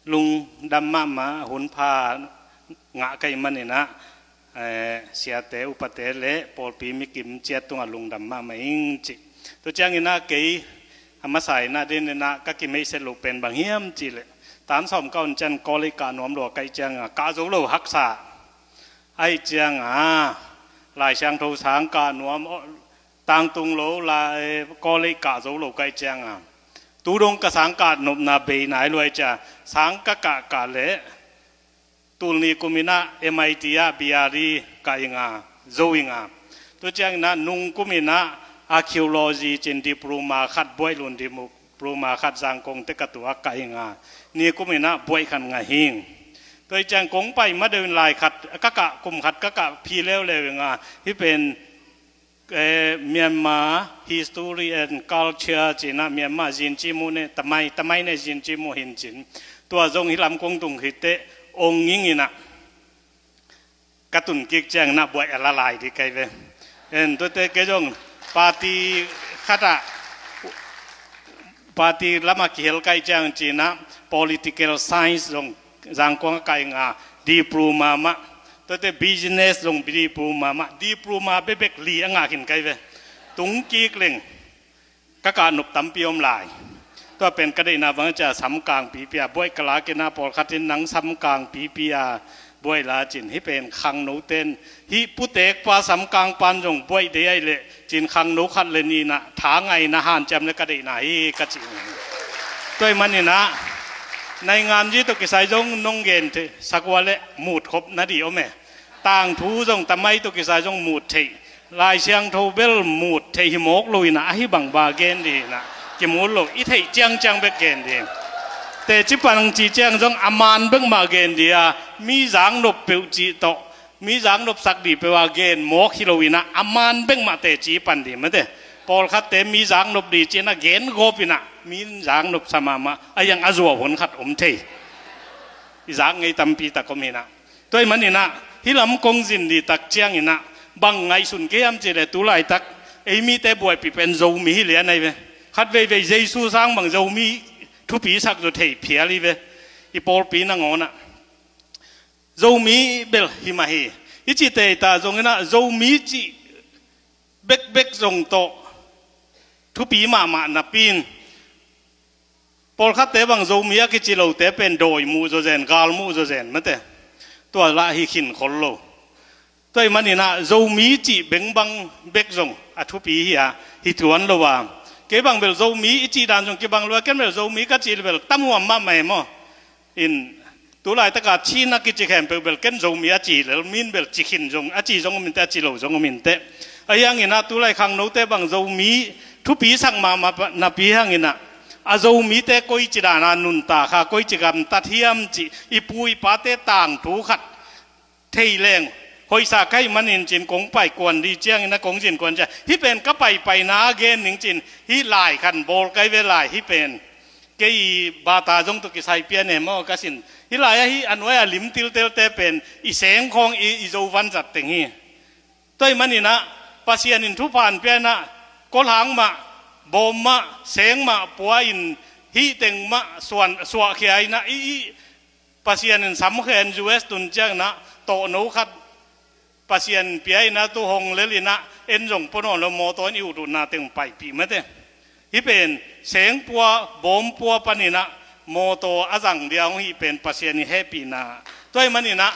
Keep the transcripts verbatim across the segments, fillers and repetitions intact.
Lungdam mahmah, hun pha ngah ka hih manin ah, eh, siate, upate le pawlpi mikim ciat tungah lungdam mahmah ing ci. Tua ciangin ah kei a masa in ah, den in ah ka kimeihset loh pen bang hiam cih leh, tan sawm ka on ciang college kah nuam lua ka hih ciangin ah, kah zo lo haksa. Ahih ciangin ah, Lai Siangtho sang kah nuam, tangtung lo, la, eh, college kah zo lo ka hih ciangin ah, tu dong ka sang kah nopna bei nai lua ahih ciangin, sang ka kah kah leh, tul nih kum in ah M I T ah B R E kah ing a, zo ing a. Tua ciangin ah nung kum in ah archaeology ci-in diploma khat, buaih lun diploma khat Zangkong te ka tuak, kah ing a, nih kum in ah buaih khat ngah ing. Tua ciang kong pai ma deuh in lai khat ka kah, kum khat ka kah phi leuleu ing a, hih pen, eh, Myanmar History and Culture ci-in ah, Myanmar Zinci Mu ne Tamai, Tamai ne Zinci Mu hin ci-in, tua zong hih lam kong tung khit teh ong ing in ah, ka tun kik ciangin ah buaih a la lai ding ka hi ve. En, tuate kei zong party khat ah, party lamah kihel ka hih ciang ci-in ah, political science zong Zangkong ah kah ing a, diploma mah. Tuate business zong diploma mah, diploma bekbek li a ngah khin ka hi ve. Tung kik leng ka kah nop tampi om lai. Tua pen ka deihna bang a cia, samkang pipi a buaih ka lak in ah, pawlkhat in nang samkang pipi a buaih la cin, hih pen khangno ten, hih putek pa samkang pan zong buaih dei ahih leh cin, khangno khat le nih in ah tha ngai in ah hanciam le ka deihna hi ka ci. Tua ahih manin ah naingan zi tawh kisai zong nong gen thei sak ua leh mut khop na ding om e. Tangthu zong Tamai tawh kisai zong mut theih. Lai Siangtho bel mut theih hi mawk lo in ah, ahi bang bang gen ding in ah, kimut lo, i theih ciangciang bek gen ding. Teci pan cih ciang zong a man bek mah gen ding a, mi zaknop peuh cih tawh, mi zaknop sak ding peuh a gen mawk hi lo in ah, a man bek mah teci pan ding mate. Pawlkhatte mi zaknop ding ci-in ah gen gawp in ah, mi zaknop sa mahmah, a hiang a zuau hun khat om thei. I zak ngei tampi tak om hi in ah. Tua ahih manin ah, hih lam kong zin ding tak ciangin ah, bang ngaihsun ka hiam cih leh, tu laitak ei mite buaipih pen Zomi hi lian ahi ve. Khat veivei Jesu sang bang Zomi thupi sak zaw thei phial hi ve. I pawlpi nangawn ah Zomi bel hi mah hi. I cih tei ta zongin ah, Zomi cih bekbek zong tawh thupi mahmah napi in, pawlkhatte bang Zomi a kici lote pen dawi muh zawzen, gal muh zawzen mate. Tua lah hi khin khol lo. Tua ahih manin ah Zomi cih bengbang bek zong a thupi hi a, hi tuan lo a. Kei bang bel Zomi i cih dan zong kibang lo a, ken bel Zomi ka cih leh bel tam huam mahmah e maw. In, tu laitak a Chin a kici khempeuh bel ken Zomi a ci lel, min bel ci khin zong, a ci zong om inteh, a ci lo zong om inteh. A hiang in ah tu lai khangnote bang Zomi thupi sak mahmah napi hang in ah, a Zomite koici dan a nuntak a, koici gamtat hiam cih i pu i pate tangthu khat thei leng hoihsa ka hih manin cin, kong pai kuan ding ciangin ah, kong zin kuan ciang, hih pen ka paipaina a gen ning cin, hih lai khat bawl ka hi ve lai, hih pen kei bata zong tawh kisai pian e maw ka sin. Hih lai ah hih a nuai a lim tiltelte pen i seng khawng, i, i Zo vanzat teng hi. Tua ahih manin ah Pasian in thupha hong pia in ah, kawlhang mah, bawm mah, seng mah pua in, hih teng mah suan, suahkhia in ah, i, i, Pasian in samkhen, U S tun ciangin ah tawhno khat Pasian pia in ah, tu hong lel in ah, en zong pua nawn lo, mawtaw in i ut utna teng paipih mate. Hih pen seng pua, bawm pua panin ah mawtaw a zang dia hong hih pen Pasian i hehpihna. Tua ahih manin ah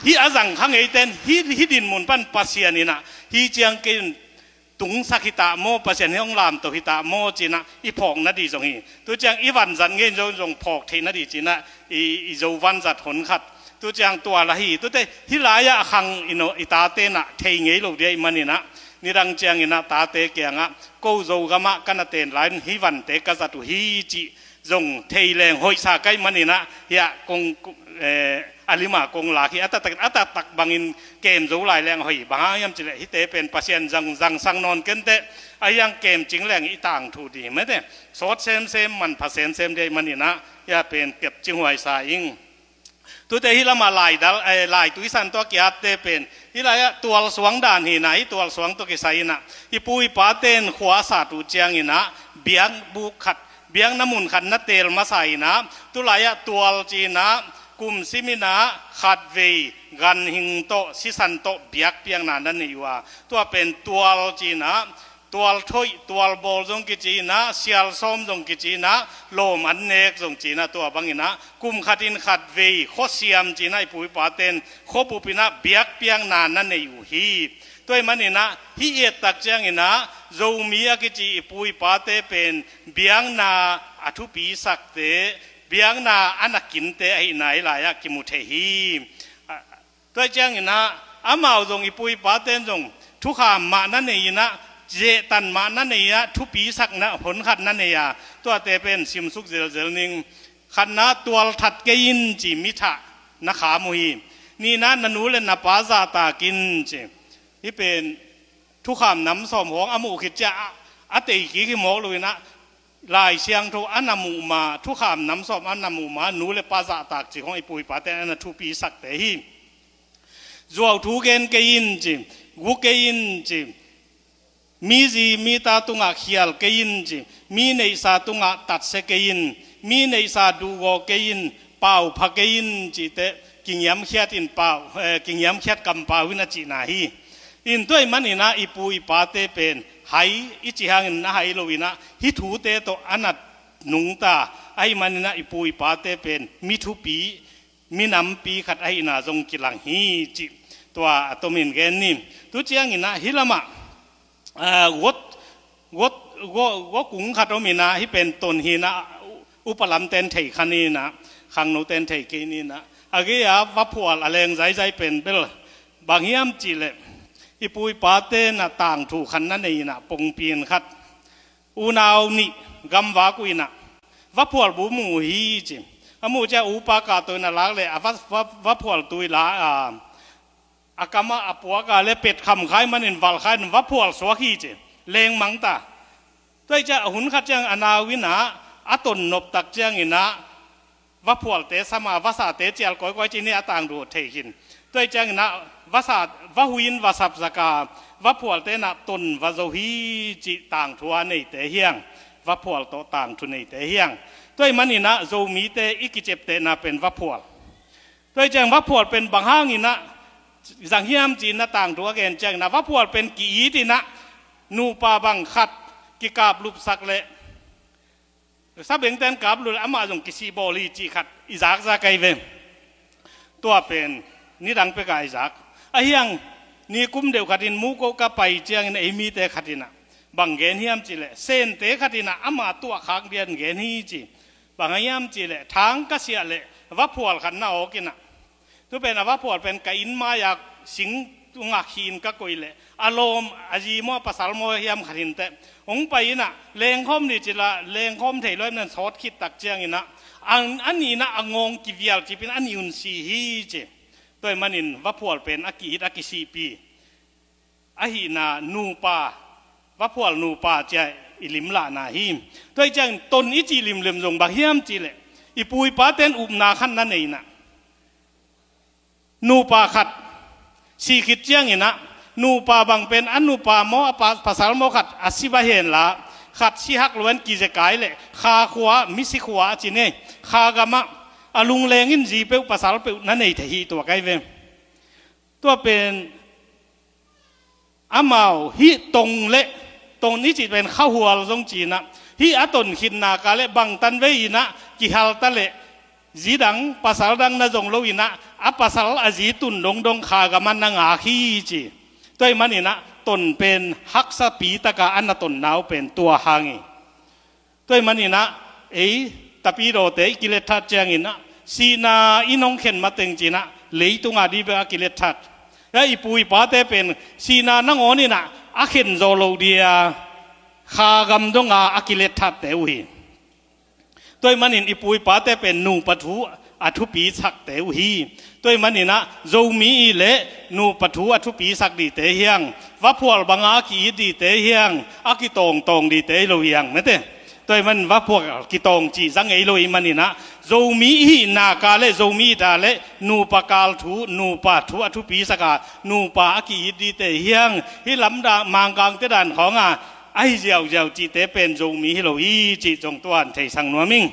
hih a zang kha ngeiten hih, hih dinmun pan Pasian in ah hih ciang kei in tungsak hi ta maw, Pasian hong lamto hi ta maw ci-in ah i phawk nading zong hi. Tu ciang i vanzat ngei zong, zong phawk theih nading ci-in ah i, i Zo vanzat hun khat. Tu ciang tua lah hi. Tute hih lai-ah a khang i no, i tate in ah thei ngei lo ding ahih manin ah, nidang ciangin ah tate kiangah, ko Zogamah ka na ten lai-in hih vante ka zat uh hi cih zong thei leng hoihsa ka hih manin ah, hiah kong, eh, a lim ah kong lak hi. A taktak, a taktak bangin kem zo lai leng hoih, bang hang hiam cih leh hihte pen Pasian zang, zangsak nawn kenteh, a hiang kem cing leng i tangthu ding mate. Sawt semsem, manpha semsem ding ahih manin ah, hiah pen kepcing huaisa ing. Tute hih lamah laidal, eh, laitui san tawh a kiatte pen, hih lai-ah tualsuang dan hi in ah, hih tualsuang tawh kisai in ah, i pu i pate in khua a sat uh ciangin ah, biakbuk khat, biakna mun khat na teel masa in ah, tulai-ah tual ci-in ah, kum sim in ah khatvei ganhing tawh sisan tawh biakpiakna na nei uh a, tua pen tual ci-in ah, tual thoih, tual bawl zong kici in ah, sial sawm zong kici in ah, lawm an nek zong ci in ah, tua bang in ah kum khat in khatvei khuasiam ci in ah, i pu i pate'n khuabup in ah biakpiakna na nei uh hi. Tua ahih man in ah, hih i et tak ciangin ah, Zomi a kici i pu i pate pen biakna a thupisakte, biakna a nakinte ahihna hih lai-ah kimu thei hi. Tua ciangin ah, amau zong, i pu i pate'n zong thukham mah na nei in ah, zehtan mah na nei in ah, thupisakna honkhat na nei a, tuate pen simsuk zelzel ning. Khatna, tual that kei in ci, mi thah na kham uh hi. Nihna, na nu le na pa zahtak in ci. Hih pen thukham nam sawm hong a muh khit ciang a, a tei kik hi mawk lo in ah, Lai Siangtho a na muh ma, thukham nam sawm a na muh ma, nu le pa zahtak ci khong i pu i pate'n a na thupisakte hi. Zuau thu gen kei in ci, gu kei in ci, mi zi mi ta tungah khial kei in ci, mi neihsa tungah tatsia kei in, mi neihsa duhgawh kei in, pau pha kei in cihte, kingiamkhiat in pau, eh, kingiamkhiat kampau in a cihna hi. In tua ahih man in ah, i pu i pate pen hai i cih hangin na hai lo in ah, hih thute tawh a na nungta ahih man in ah, i pu i pate pen mi thupi, mi nampi khat ahihna zong kilang hi cih tua a tomin gen ni. Tu ciangin ah, hih lamah, ah, gawt, gawt, gawt, gawtkung khat om in ah, hih pen ton hi in ah, upa lamte'n thei kha ni in ah, khangnote'n thei kei ni in ah, a gei-a vaphual a leng zaizai pen bel bang hiam cih leh, i pu i pate'n ah tangthu khat na nei in ah, pongpi in khat, unau nih gamvak uh in ah, vaphual bu mu uh hi ci. A muh ciang upa kahto in a lak leh, a va, va, vaphual tui la a, a kamah a puak a leh pet kham kha ahih man in, val kha in vaphual suak hi ci. Lengmang ta. Tua ahih ciang a hun khat ciang a nau in ah a ton nop tak ciangin ah, vaphualte sam a, vasate cial kawikawi ci-in ah a tangthu thei khin. Tua ahih ciangin ah vasa, vahui in va sapsak a, vaphualte'n ah ton va zo hi cih tangthu a neite hi hang. Vaphual tawh tangthu neite hi hang. Tua ahih man in ah Zomite i kiciaptehna pen vaphual. Tua ahih ciang vaphual pen bang hangin ah zang hiam ci-in ah tangthu a gen ciangin ah, vaphual pen ki-it in ah, nupa bang khat kikaplupsak leh, sabengte'n kaplup leh amah zong kisihbawl hi cih khat i zakzak ahi ve. Tua pen nidang pek a i zak. Ahi hang, ni kum deuh khat in Muko ka pai ciangin ei mite khat in ah bang gen hiam cih leh, Sente khat in ah ama tuahkhak dia'n gen hi ci. Bang hiam cih leh, thang ka siah leh vaphual khat na awk in ah, tu pen a vaphual pen ka inn mai-a sing tungah khin ka koih leh, a lawm, a zi maw, a pasal maw hiam khat hi inteh, hong pai in ah lengkhawm ni ci lah, lengkhawm thei lo ahih man in sawt khit tak ciangin ah, a, a nih in ah a ngawng kivial cip in a nih un si hi ci. Tua ahih man in vaphual pen a ki-it, a kisihpih ahihna, nupa, vaphual nupa ci-a i limlahna hi. Tua ahih ciangin ton i cih limlim zong bang hiam cih leh, i pu i pate'n upna khat na nei in ah, nupa khat sih khit ciangin ah, nupa bang pen a nupa maw, a pa, pasal maw khat a si va hen la, khat si hak lo-in kizekai leh, kha khua, misi khua a ci ni, kha gamah a lungleng in zi peuh pasal peuh na nei thei hi, tua ka hi ve. Tua pen amau hih tong leh, ton i cih pen khahual zong ci-in ah, hih a ton khit nak leh bangtan vei in ah kihal ta leh, zi dang, pasal dang na zong lo in ah, a pasal a zi tun dongdong kha gamah na ngak hi ci. Tua ahih man in ah ton pen haksapi tak a a na tonna uh pen tua hang hi. Tua ahih man in ah, ei, tapidawte i kilet that ciangin ah, sihna in hong khen mateng ci-in ah, leitung a ding bek a kilet that. Hia, i pu i pate pen sihna nangawn in ah a khen zo lo ding a, kha gam dong a a kilet thatte uh hi. Tua ahih man in i pu i pate pen nupa thu a thupisakte uh hi. Tua ahih man in ah, Zomi i hih leh nupa thu a thupisak dingte hi hang. Vaphual bang a ki-it dingte hi hang, a kitawngtawng dingte hi lo hi hang, mate. Tua ahih man in vaphual kitawng cih zang ei lo ahih man in ah, Zomi i hih nak leh, Zomi i hih tak leh nupa kal thu, nupa thu a thupisak a, nupa a ki-it dingte hi hang. Hih lamdang, Mangkangte dan khawng a, ahi ziauziau cihte pen Zomi hi lo hi cih zong tuan theisak nuam ing.